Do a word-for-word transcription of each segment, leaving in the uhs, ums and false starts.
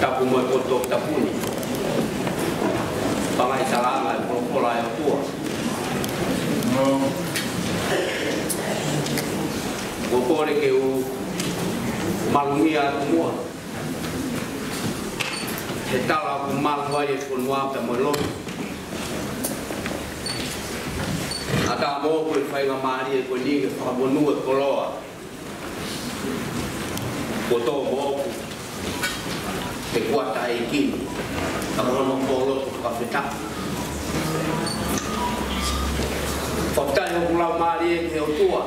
Tapu mo e poto tapu ni. Pangai talaanga e folofola ʻa e ʻOtua. Ko e kole ke u malungia atu muʻa he tala ʻoku malu ai e fonua pea mo e lotu. ʻAtā moʻoku e faingamālie ko eni ke fakamonū e koloa kuo tō moʻoku he kuata ʻeiki ni, ka ko hono koloa ʻoku fakafetaʻi. Fakafetaʻi hoku laumālie ki he ʻOtua.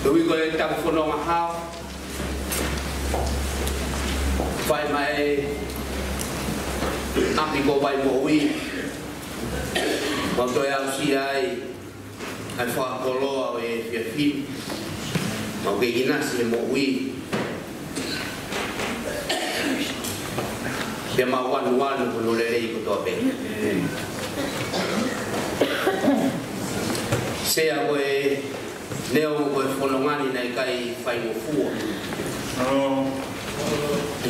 He ui ko e taki fononga hao, fai mai ʻaki ko Vaimoʻui, mau toe aʻusia ai ʻa e fakakoloa ʻo e efiafi ni. Mau kei ʻinasi he moʻui. Pea mau anuanu hono lelei kotoa pē. Sea, ko e neongo ko e fononga ni naʻe ʻikai faingofua,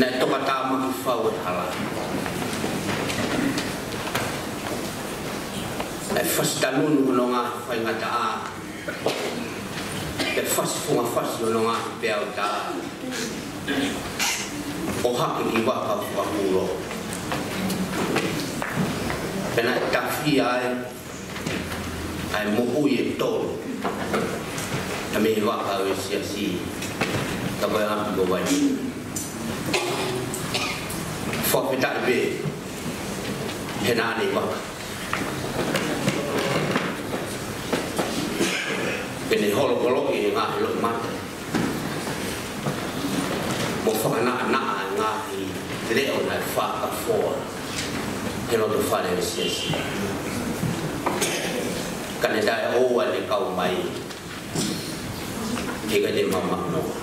naʻe tokatāmaki fau e hala. Naʻe fasi tanunu hono ngaahi faingataʻa, pea fasi fungafasi hono ngaahi peau tā, ʻo hake ki vaka fakakulo. Pea naʻe tafi ai ʻa e moʻui ʻe tolu, ʻa mei he vaka ʻo e siasi, ka ko e ʻapi ko Vai. Fakafetaʻi pē he naʻa ne vaka. Ke ne holokoloki e ngaahi loʻimata mo fakanaʻanaʻa e ngaahi leʻo naʻe fakafoa he loto fale ʻo e siasi. Ka ne taʻeʻoua ʻene kau mai, he ʻikai te mau maʻu noa.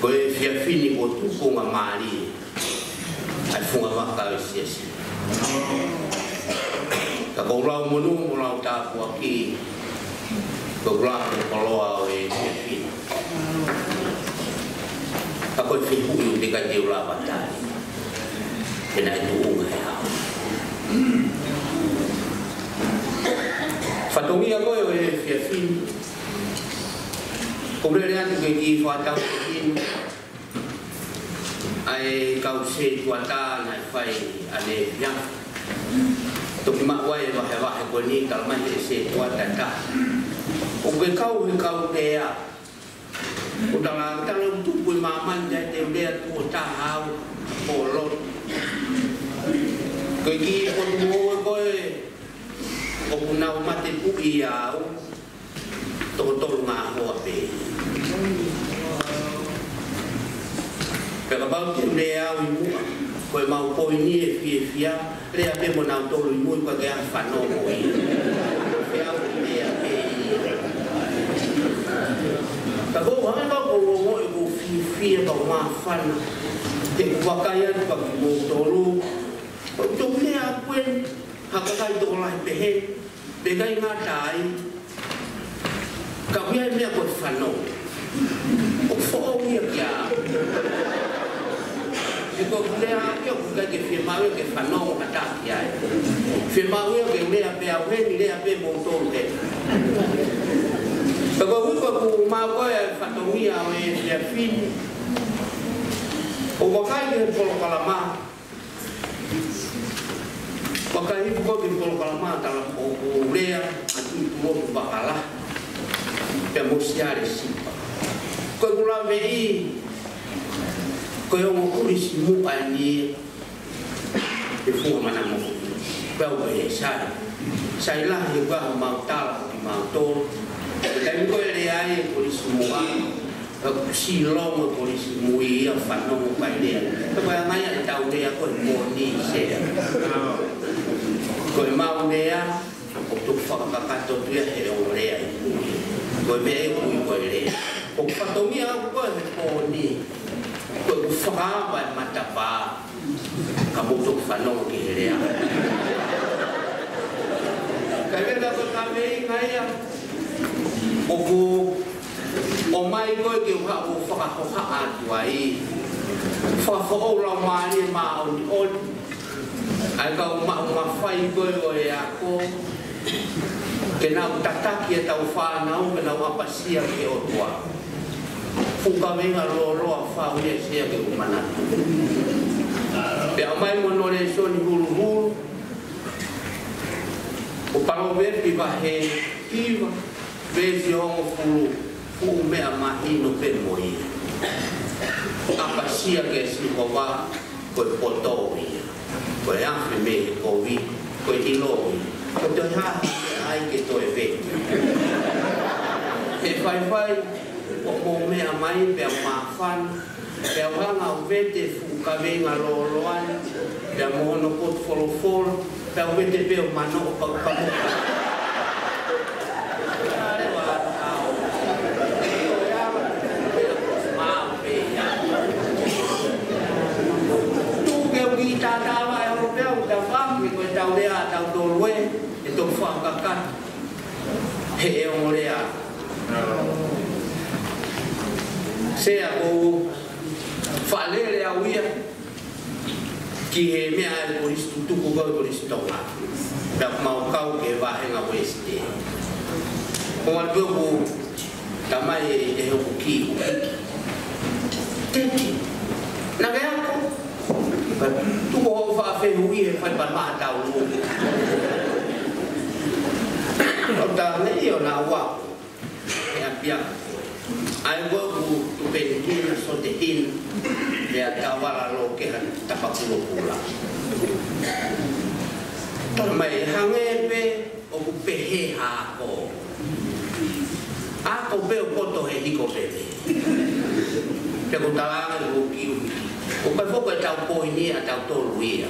Ko e efiafi ni kuo tukunga mālie ʻa e funga vaka ʻo e siasi. Ka ko e lau monū mo e lau tāpuaki, ko e lau koloa ʻo e efiafi ni. Ka ko e fehuʻi ʻoku ʻikai te u lava tali, pe naʻe tuʻunga he ʻaho. Fatongia ko ē ʻo e efiafi ni, ʻoku lele atu ke kiʻi fakatau ke kinu ʻa e kau sētuata naʻe fai ʻaneefiafi. Toki maʻu ai e vahevahe ko eni, talamai ʻe he sētuata ʻe taha, ʻoku ke kau he kau lea. ʻOku tala, tala ʻoku tupu ʻi māmani ʻikai te u lea tuʻo taha au ʻo lotu. Ko e kiʻi potu moʻui ko ē ʻoku nau matepuʻi au, toko tolu ngā hoa pē. Pea kapau te u lea au ʻi muʻa, ko e mau poini e fiefia, lea pē mo nautolu ʻi mui, ko e ke a fanongo ʻi. Pea u lea pē ʻi. Ka ko u hanga ka ko u ongoʻi ko u fiefia, ka u māfana, te u vakai atu ka kimoutolu. Ko u tau lea au ko ē, ha kakai tokolahi pehē, pea ʻikai ngata ai, ka ʻoku ʻi ai e meʻa ko e fanongo. ʻOku foʻou ia kia au. He ko ʻeku lea ʻaʻaku ʻoku ʻikai ke fiemaʻu ia ke fanongo ha taha ki ai. Fiemaʻu ia ke lea pē au heni, lea pē moutolu heni. Ka ko e ʻuhi ko ʻeku maʻu ko ē ʻa e fatongia ʻo e efiafi ni, ʻo vakai ki he polokalama, vakai hifo ko ē ki he polokalama, tala ʻoku lea ʻa Tuʻipulotu Vakala pea mo Siale Sipa. Ko ʻeku laveʻi, ko e ongo kulisi muʻa eni ʻe Fuamanamoko. Pea u pehē sai, sai lahi he ʻoku ʻi ai homau tala kimautolu. Taimi ko ē lea ai e kulisi muʻa, ka ʻoku silongo e kolisi mui ia fanongo kai lea. Ka ko e anga ia ʻetau lea ko ē moʻoni, Sea. Ko e mau lea, ʻoku toki fakakakato atu ia he ongo lea ʻi mui. Ko e meʻa ʻoku ui ko e lea. ʻOku fatongia ʻaʻaku ko ē he moʻoni, ko ʻeku fakaava e matapā ka mou toki fanongo ki he lea. Ka ʻi ai e meʻa ko e kaveinga ia, ʻOku ʻomai koe ke u haʻu ʻo fakahohaʻa atu ai, fakafoʻou laumālie māʻoniʻoni ʻa e kau maʻu mafai ko ē ʻo e ako, ke nau tataki ʻetau fānau ke nau ʻapasia ki he ʻOtua. Fuʻu kaveinga lōloa fau ia Sea ke u manatu. Pea ʻomai mo hono lēsoni huluhulu, ko Palōvepi vahe hiva, veesi hongofulu: Fuʻu meʻa mahino pē mo ia, ʻapasia kia Sihova, ko e poto ia. Ko e afe mei he kovi, ko e ʻilo ia. Ko e toe hā ha meʻa ai ke toe vete? He faifai, ʻoku mou meʻa mai pea māfana, pea u hanga ʻo vete fuʻu kaveinga lōloa ni, pea mo hono potu folofola, pea u vete pē ʻo manoʻo pau pau. Tuku ke u kiʻi tātāvaʻe holo pē au, ta fami ko e tau lea, tau tolu ē, ʻe tau fakakakato he ʻe ongo lea. Sea, ʻoku ou faʻa lele au ia ki he meʻa ʻa e Kolisi Tutuku, ko e Kolisi Tonga. Pea mau kau ki he vāhenga Uēsite. Ko e ʻuhinga ʻoku talamai ʻe hoku kiʻi ʻuhiki: Teti, naʻa ke ako? Pea tuku hoʻo fakafehuʻi he fai pē maʻa tau lū. ʻO talamai ʻio naʻa u ako he ʻapiako. ʻA ia ko ʻeku tupeni hina, sote hina, pea tau ala lō ki ha tapa kulokula. Talamai hangē pē ʻoku pehē ha ako. Ako pē ʻo poto he hiko pē. Pea ʻoku ou talaange ki hoku kiʻi ʻuhiki, ʻoku ʻikai foki ko ʻetau poini ʻa tautolu ia.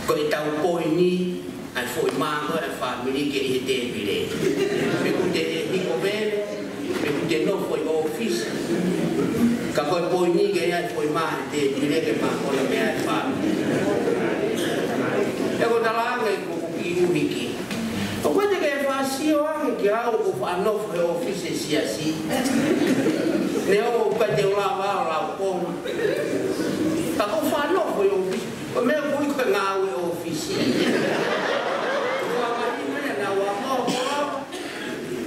Ko ʻetau poini ʻa e foʻi mā ko ē ʻa e fāmili ke ʻi he tēpile. Pe ʻoku te hiko pē, pe ʻoku te nofo ʻi ʻōfisi, ka ko e poini ke ʻi ai e foʻi mā he tēpile ke mākona mei ai e fāmili. Pea ʻoku ou talaange ki hoku kiʻi ʻuhiki, ʻoku ʻikai te ke faʻa sio ange kia au ʻoku ou faʻa nofo he ʻōfisi ʻo e siasi. Neongo ʻoku ʻikai te u lava ʻo laukonga, ka ʻoku ou faʻa nofo he ʻōfisi. Ko e meʻa ʻoku ui ko e ngāue ʻōfisi. Ko e mahino ia naʻa u ʻalu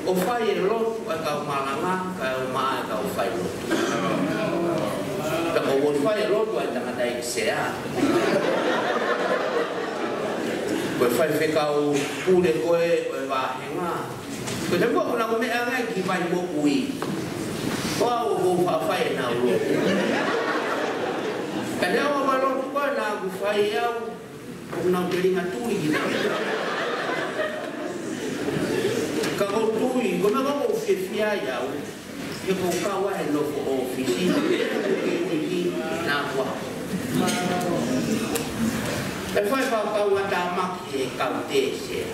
ʻo fai e lotu ʻa e kau malanga, kae ʻumaʻā e kau failotu. Pea ʻoku ou fai e lotu ʻa e tangataʻeiki sea. Ko e faifekau pule ko ē ʻo e vāhenga. Ko e taimi ko ē ʻoku nau meʻa ange ki Vaimoʻui, ko au ʻoku ou faʻa fai ʻenau lotu. Ka neongo e lotu ko ē naʻa ku fai au, ʻoku nau telinga tui ki ai. Ka ʻoku ou tui, ko e meʻa ʻoku ou fiefia ai au, he ʻoku ou kau ai he nofo ʻōfisi, ʻuhiki, naʻa ku ako. ʻE fai pau kau ngata maki he kau tēsia.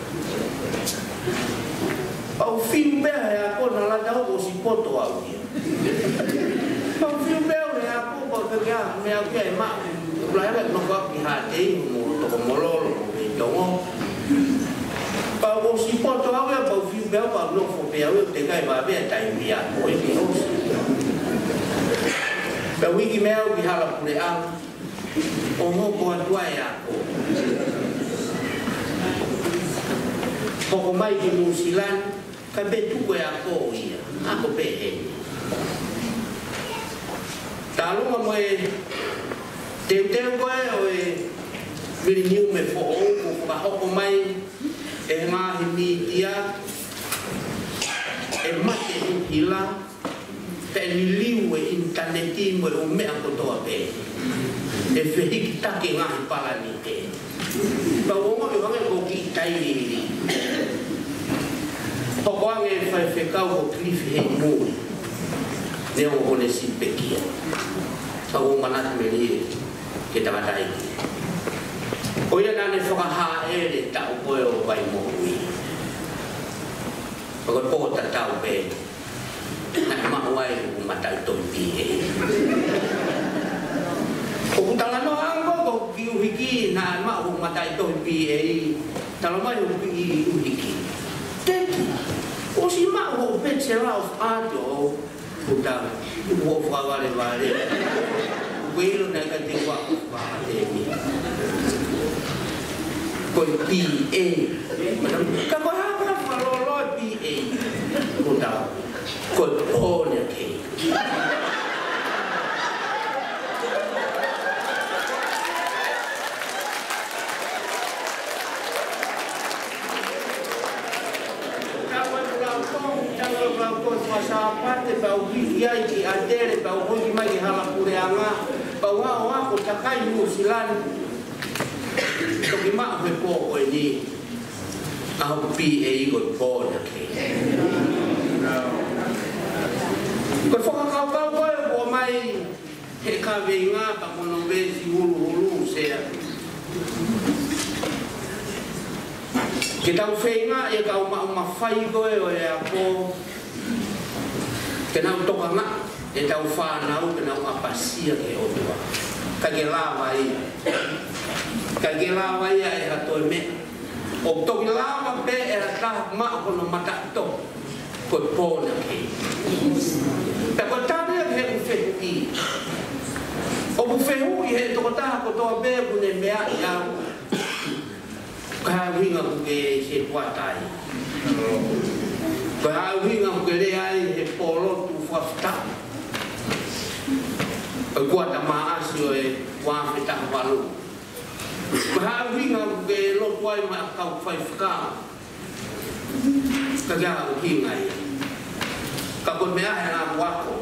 Pau fiu pē he ako naʻa lata ʻo ʻosi poto au ia. Pau fiu pē au he ako, pau pē ke ʻa meʻa au ki ai maʻu. Kula hela no kua ki Haʻatei mo Tokomololo mo Veitongo. Pau ʻosi poto au ia, pau fiu pē au, pau nofo pē au ia, teʻeki ai vave ʻa e taimi ia ko ē ke ʻosi. Pea u hiki mei ai au ki Halapuleʻanga ʻo hoko atu ai e ako. Hoko mai ki Nuʻusila ni, kae pē tuku e ako ia, ako pē heni. Tālunga mo e teuteu ko ē ʻo e mileniume foʻou, kuo fakahoko mai ʻe he ngaahi mītia e mate ʻuhila, pea liliu e ʻinitaneti mo e ʻū meʻa kotoa pē, ʻe fehikitaki e ngaahi palanite. Pea u ongoʻi hangē ko e kiʻi tailiili. Hoko ange e faifekau ko Kilifi Heimuli, neongo ko ʻene siʻi pekia. Ka u manatu melie ki he tangataʻeiki ko ia naʻa ne fakahāʻele e taʻu ko ē ʻo Vaimoʻui. Pea ko e pō tatau pē naʻe maʻu ai hoku mataʻitohi B A. ʻOku talanoa ange ko ē ki hoku kiʻi ʻuhiki naʻe maʻu hoku mataʻitohi B A, talamai hoku kiʻi ʻuhiki: Teti, ʻosi maʻu hoʻo peti Bachelor of Arts ʻo, kuo tau, kuo fakavalevale. Kuo ʻilo naʻe ʻikai te u ako fakaʻatemi. Ko e B A. Ka ko e hā e fakalōloa e B A? Kuo tau, ko e born again. Tau e lau tong, tau e lau tong faka-Sāpate, pea u hiki ai ki ʻAtele, pea u hiki mai ki Halapuleʻanga, pea u ʻalu ʻo ako takai Nuʻusila ni. Toki maʻu he pō ko eni ʻa hoku B A ko e born again. Ko e fakakaukau ko ē ʻoku ʻomai he kaveinga pea mo hono veesi huluhulu, Sea. Ke tau feinga ʻe kau maʻu mafai ko ē ʻo e ako ke nau tokangaʻi ʻetau fānau ke nau ʻapasia ki he ʻOtua. ʻIkai ke lava ia. ʻIkai ke lava ia ʻe ha toe meʻa. ʻOku toki lava pē ʻe ha taha maʻu hono mataʻitohi ko e born again. Pea ko e tali ia ki heʻeku fehuʻi. ʻOku fehuʻi he tokotaha kotoa pē ʻoku ne meaʻi au, ko e hā e ʻuhinga ʻoku ke setuata ai? Ko e hā e ʻuhinga ʻoku ke lea ai he pōlotu fakafetaʻi ʻo e kuata maʻasi ʻo e ua afe taha valu? Ko e hā e ʻuhinga ʻoku ke lotu ai maʻa e kau faifekau? ʻIkai ke ʻi ai ha ʻuhinga ia. Ka ko e meʻa ē naʻa ku ako,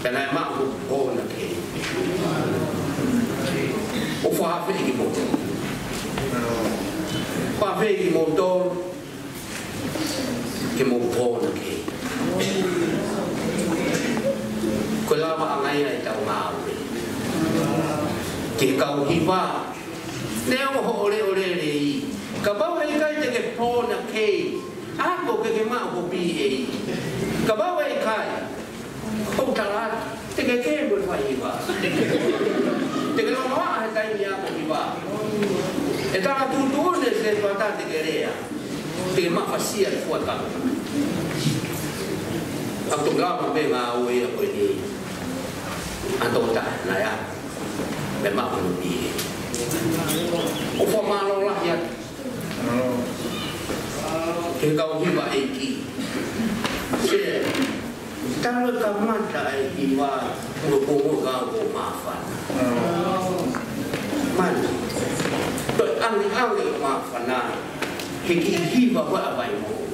pea naʻe maʻu hoku born again. ʻOku ou fakaafeʻi kimoutolu. Fakaafeʻi kimoutolu ke mou born again. Ko e lavaʻanga ia ʻetau ngāue ki he kau hiva. Neongo hoʻo leʻo lelei, kapau ʻe ʻikai te ke born again, ako ke ke maʻu ho B A. Kapau ʻe ʻikai, ʻoku ou tala atu, te ke kē mo e fai hiva. Te ke longoaʻa he taimi ako hiva. ʻE tala tuʻutuʻuni ʻe he setuata te ke lea, te ke mafasia e fuatapu. ʻOku toki lava pē ngāue ia ko eni ʻa e tokotaha naʻe ako pea maʻu hono B A. ʻOku ou fakamālō lahi atu ki he kau hiva ʻeiki. Sea, talu e kamata e hiva mo e komo ka ko māfana. Mani, toe ʻangeʻange māfana he kiʻi hiva ko ē ʻa Vaimoʻui.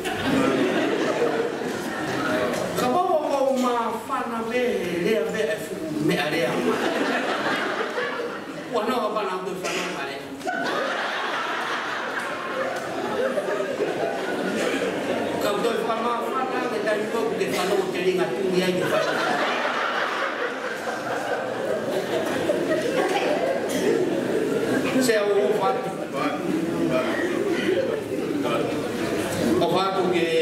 Kapau ʻoku ou māfana pē he lea pē e fuʻu meʻalea mai, ua noa pana ʻoku te fanongo mai. Kau toe fakamāfana ange taimi ko ē ʻoku te fanongo telinga tuli ai ke fai. Sea, ʻoku ou ʻofa atu, ʻofa atu ki he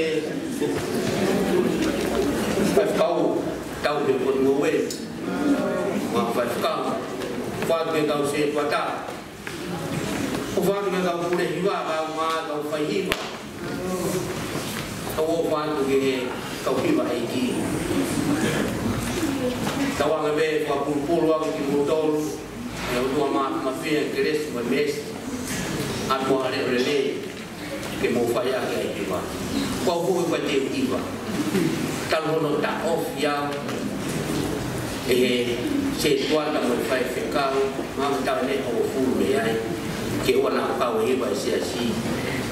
faifekau, tau ke koni mo e, mo e faifekau, ʻofa atu ki he kau setuata, ʻofa atu ki he kau pule hiva, kau mā, kau fai hiva. ʻOku ou ʻofa atu ki he kau hiva ʻeiki. Tauange pē fakapulupulu ʻaki kimoutolu ʻe he ʻOtua Māfimafi ʻa e kelesi mo e meesi, ʻa e ʻofa mo e leʻo lelei ke mou fai ʻaki ʻa e hiva. Ko au foki ʻoku ʻikai te u hiva. Talu hono taʻofi au ʻe he setuata mo e faifekau, ma me tau ne hongofulu mei ai, ke ʻoua naʻa kau hiva ʻi he siasi,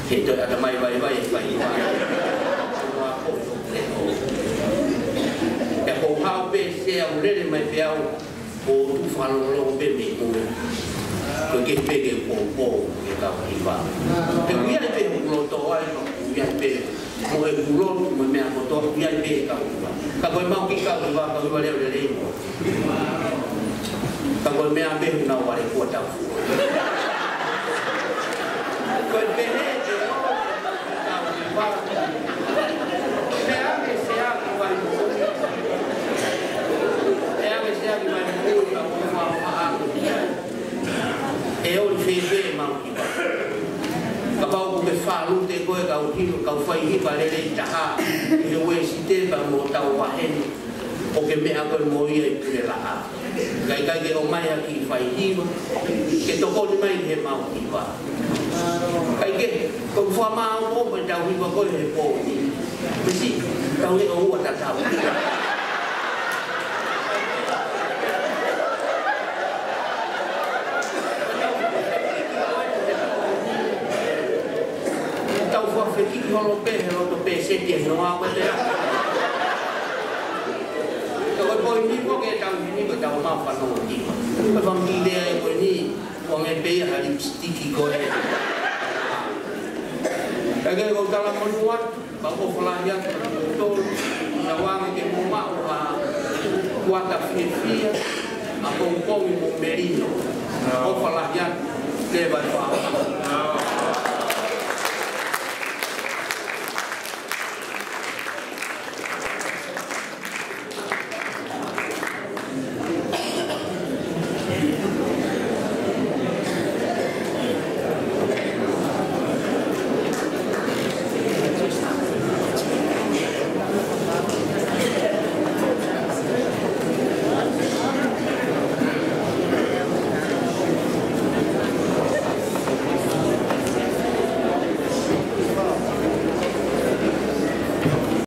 he toe ʻatamai vaivai e fai hiva. Ko au foki ʻoku ne hou. ʻE houhau pē Sea, ʻoku lele mai pē au ʻo tuʻu fakalongolongo pē mei mui. Ko e kehe pē ke u poupou ki he kau hiva. Pea ʻoku ʻi ai pē hoku loto ai, pea ʻoku ʻi ai pē mo ʻeku lotu mo e meʻa kotoa, ʻoku ʻi ai pē he kau hiva. Ka ko e mau kiʻi kau hiva, kau hiva leʻo lelei mo. Ka ko e meʻa pē ʻoku nau vale kuo tau fua. Ko e pehē te o kau hiva. Pea ange Sea ki Vaimoʻui. Pea ange Sea ki Vaimoʻui, ka ko e fakaʻamu. ʻE ʻoli fēfē mau hiva? Kapau ʻoku ke fālute koe kau hiva, kau fai hiva lelei taha. ʻOku ke meʻa koe mo ia ʻi Pulelaʻā. Kae ʻikai ke ʻomai ha kiʻi fai hiva ke tokoni mai he mau hiva. Kae kehe, ko e fakamāʻopoʻopo ʻetau hiva ko ē he pō ni. Mesi, tau leʻo ua tatau. Tau fakafekiki holo pē he loto pēseti ʻe noa ko te. Ko e poini ko ē ke tau hini ko ʻetau mau fanongo ki. Ko e fanga kiʻi lea ʻe poini, ʻoange pē ia ha lipstick ko ē. Kae kehe, ʻoku ou talamonū atu, pea ʻoku ou ʻofa lahi atu kiate kimoutolu, ʻi he ʻoange ke mou maʻu ha kuata fiefia, ʻa Pongipongi mo Melino. ʻOfa lahi atu, leva e fā.